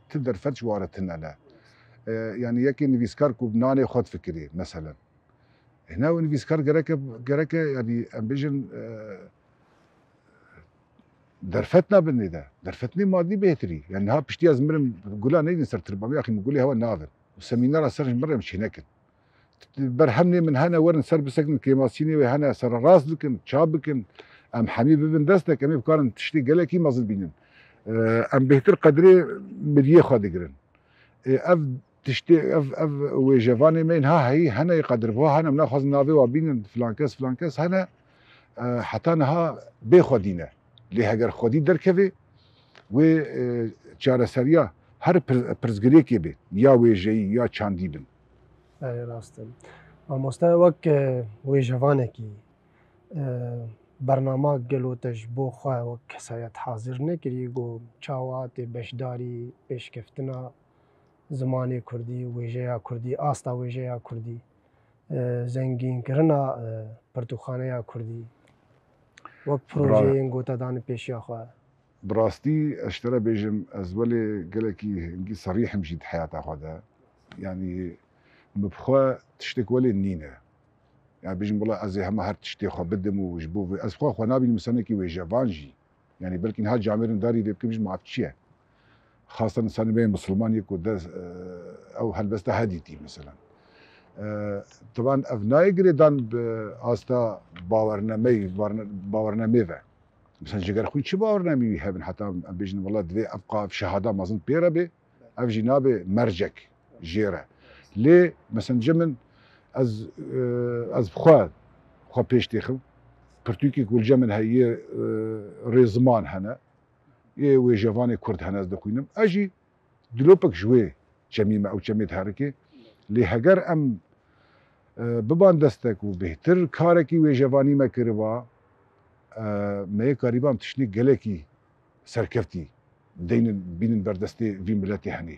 Ti derfet ji ware tune ne. E, yanî yekê nivîskar ku nanê xwe difikirê, meselen. Hina ew nivîskar gereke, gereke, yanî em bêjin, e, derfet nabin nê de. Derfetnê madî bêhtirî. Yanî niha piştî ez mirim, gula neydin ser tirba, axî min gulê hewa navin. Û semînara ser ji min re em çênekin. Berhemnê min hene, werin ser bisekinin, kêmasînê wê hene, sererast bikin, çap bikin. Em hemî bibin destek, em ê bikarin tiştê gelekî mezin bînin. Ee, em bêhtir qedrê miriyê xwe digirin. Ê, ev tiştê, ev, ev wêjevanê me yên ha heyî hene yê qedirbuha hene, em naxwazin navê wa bînin, filan kes, filan kes hene, e, heta niha bê xwedî ne. Lê heger xwedî derkevê, wê, e, çareseriya her pir-, pirsgirêkê bê, ya wêjeyî, ya çandî bin. Belê, rast e. Mamoste, wek, e, wêjevanekî, e, bernama gelo te ji bo xwe wek kesayet hazir nekirî, ku çawa tê beşdarî pêşkeftina zimanê kurdî, wêjeya kurdî, asta wêjeya kurdî, e, zengînkirina, e, pirtûkxaneya kurdî? Wek projeyên ku te dane pêşiya xwe? Bi rastî ez ji te re bêjim, ez welê gelekî hingî serîh im jî di heyata xwe de. Yanî min bi xwe tiştek welê nîne. Yani bêjim wela ez ê hema her tiştê xwe bidim û ji bo vê, ez xwe xwe nabînim insanekî wêjevan jî. Yani belkî niha camêrin darî vê bikim jî maf çi ye. Xasen insanê me yê misilman yê ku de, e, ew helbesta he dîtî mesela. E, Teban ev nayê girêdan bi asta bawernameyî, bawerne-, bawernamê ve. Mesela ji ger xwîn çi bawernamî wî hebin heta em bêjin wela divê ev qa-, ev şehada mezin pê re bê, ev jî nabe mercek jê re. Lê mesela cem min ez, e, ez bi xwe, xwe pêş têxim. Pirtûkê ku li cem min heye, e, rêziman hene. Yê wêjevanê Kurd hene ez dixwînim. Ez jî dilopek ji wê çemî me ew çemê diherike. Lê heger em, e, biban destek û bêhtir karekî wêjevanî me kiriba, e, me yê karîba em tiştê gelekî serkeftî deynin bînin ber destê vî miletê henê.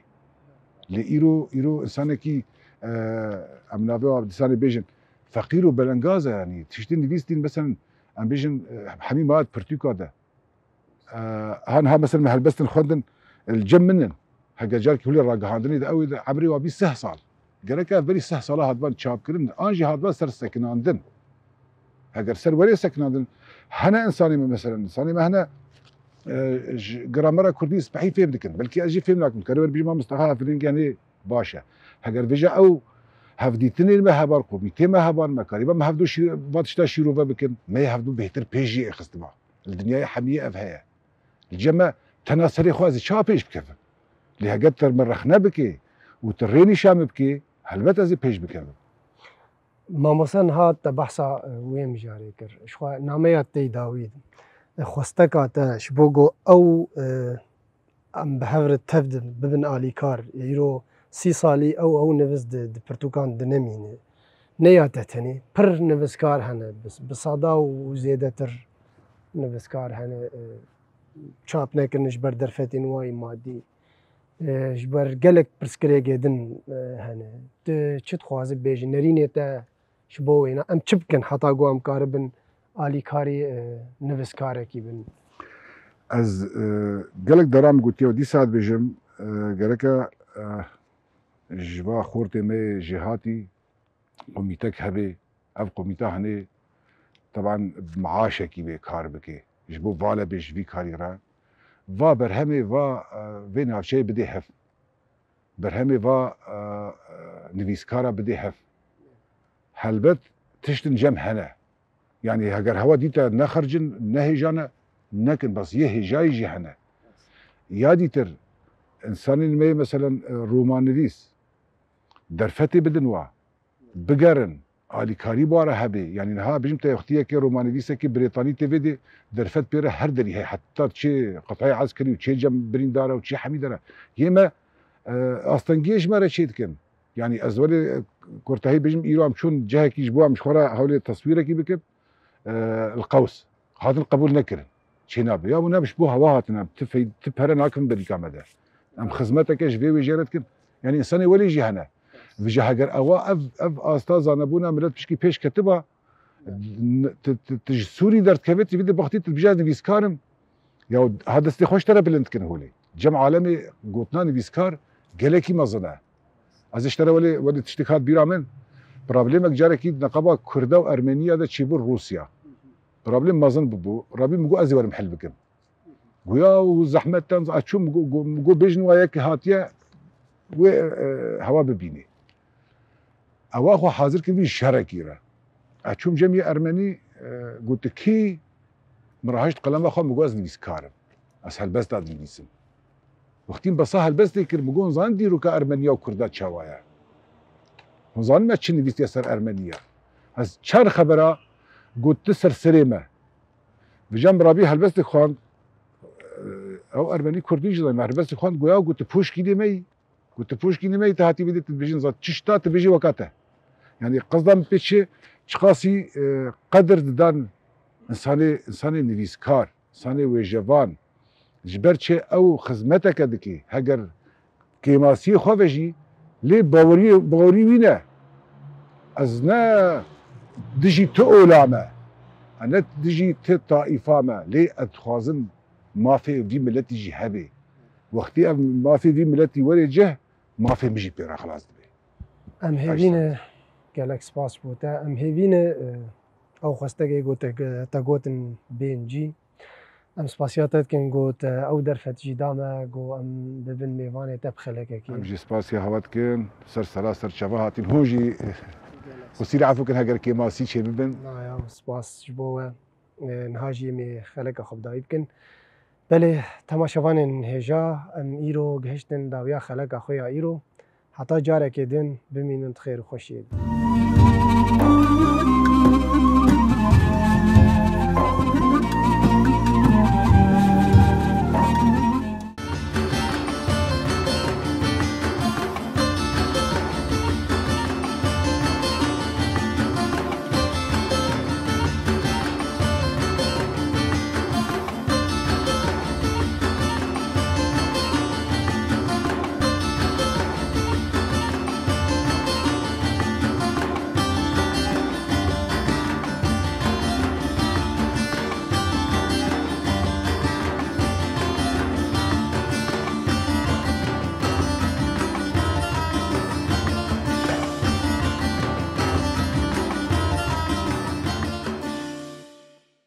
Lê îro, îro insanekî, e, em navê wan disanê bêjin feqîr û belengaz e, yanî tiştê nivîs dîn, mesela em bêjin, e, hemî mayat pirtûka de. E, han ha mesela me helbestin xwendin, e, li cem min in. Heger carkî hûlê ragihandinê de ew ê de emrê wa bî sih sal. Gerek ev berî sih sala hatban çapkirin, an jî hatban ser sekinandin. Heger ser werê sekinandin, hene insanê me mesela, insanê me hene, e, ji gramera kurdî spehî fêm dikin. Belkî ez jî fêm nakim. Dikare wer bijî ma Mistefa Efilîn genê baş e. Heger vêja ew hevdîtinên me heban, komîtê me heban, me karîba me hevdû şî-, va tişta şîrove bikin, me yê hevdû bêhtir pêş jî êxistibû. Li dinyayê hemiyê ev heye. Li cem me tena serê xwe ez ê çawa pêş bikevim? Lê heger te min rexne bikê û tu rê nîşan min bikê, helbet ez ê pêş bikevim. Mamoste niha te behsa, e, wê mijarê kir. Ji xwe nameya tey dawî. E, xwesteka te ji bo ku ew, e, em bi hev re tev di-, bibin alîkar. Îro sî salî ew, ew nivîs di, di pirtûkan dinemîne. Ne ya te tenê. Pir nivîskar hene. Bi, bi sada û zêdetir nivîskar hene, e, çap nekirin ji ber derfetên wayî madî. E, ji ber gelek pirsgirêkê din, e, hene. Tu çi dixwazî bêjî? Nerînê te ji bo wêna. Em çi bikin heta ku em karibin alîkarî, e, nivîskarekî bin? Ez, e, gelek deran gotiye û dîsa dibêjim, e, gereke, e, ji va xortê me yê jêhatî komîtek hebe, ev komîte henê teban bi maaşekî wê kar bike. Ji bo vala bê ji vî karî re. Va berhemê va, e, vê navçeyê bidê hev. Berhemê va, e, e, nivîskara bidê hev. Helbet tiştin cem hene. Yanî heger hewa dîte nexercin, nehêjane, nekin, bes yê hêjayî jî hene. Ya dîtir, insanên me yê meselen, e, romannivîs, derfetê bidin wa, bigerin, alîkarî bi wa re hebe. Yanî niha bijim te wextiyekê romannivîsekî Brêtanî tê vê dê derfet pê re her derî heye. Heta çê qetayê eskerî û çê cem birîndar e û çê hemî der e. Yê me, e, astengiyê ji me re çê dikin. Yanî ez welê, e, kurtehî bijim, îro em çûn cihekî ji bo em ji xwe re hewlê teswîrekî bikin. E, li qews. Hatin qebûl nekirin. Çê nabe. Ya bû ne ji bo hewa hatine. Em ti fey-, ti pere nakin berîka me de. Em xizmeteke ji vê wêjê re dikin. Yanî insanê welê jî hene. Vêca heger ewa ev, ev asta zanebûna milet pişkî pêş ketiba, n-, tu, tu, tu ji Sûrî derdikeve, tu vî de baxtî tu dibêje ez nivîskar im. Ya ha destê xwe ji te re bilind dikin holê. Cem alemê gotina nivîskar gelekî mezin e. Ez ê ji te re welê, welê tiştek hat bîra min. Problemek carekî di neqeba Kurda û Ermeniya de çêbû Rûsya. Problem mezin bûbû. Rabî min got ez ê werim hel bikim. Goya û zehmet ten ez çûm, go, go, go bêjin wa yekî hatiye wê, e, hewa bibînê. Ewa xwe hazir kir vî şerekî re. Ez çûm cem yê Ermenî, e, gotikî min rahişt qelema xwe, min got ez nivîskar im. Ez helbesta dinivîsim. Wextî min besa helbestê kir, min got, hûn zanin dîroka Ermeniya û Kurda çawa ye? Hûn zanin me çi nivîstiye ser Ermeniya? Ez çar xebera got tu ser serê me. Vêca min rabî helbestê xwend, ew Ermenî Kurdî jî zanî, me helbestê xwend, goya got tu pûşkî dê me yî. Got tu pûşkî dê me yî, tu hatî vê dê tu dibêjin zat, çi şta tu bêjî weka te. Yanî qesda min pê çi, çiqasî, e, qedir didan insanê, insanê nivîskar. Sanê wêjevan, ji ber çi ew xizmeteke dikî, heger kêmasiyê xwe ve jî, lê baweriyê, bawerî wî ne. Ez ne dijî tu ola me. Ne dijî ti taîfa me, lê ez dixwazim mafê vî miletî jî hebe. Wextî ev mafê vî miletî were cih, mafê min jî pê re xilas dibe. Em hêvî ne, gelek spas bo te. Em hêvî ne, e, ew xwestekê ku te, te gotin bên cî. Em spasiya te dikin ku te ew derfet jî da me ku em bibin mêvanê te bi xelekekî. Em jî spasiya hewa dikin. Ser sera ser çava hatin. Hûn jî, e, xwesî lê efû kin heger kêmasî çê bibin. Na ya, spas ji bo we. E, niha jî em ê xeleka xwe bi dawî bikin. Belê, temaşevanên hêja, em îro gihiştin dawiya xeleka xwe ya îro. Heta carekê din, bimînin di xêr û xweşiyê de.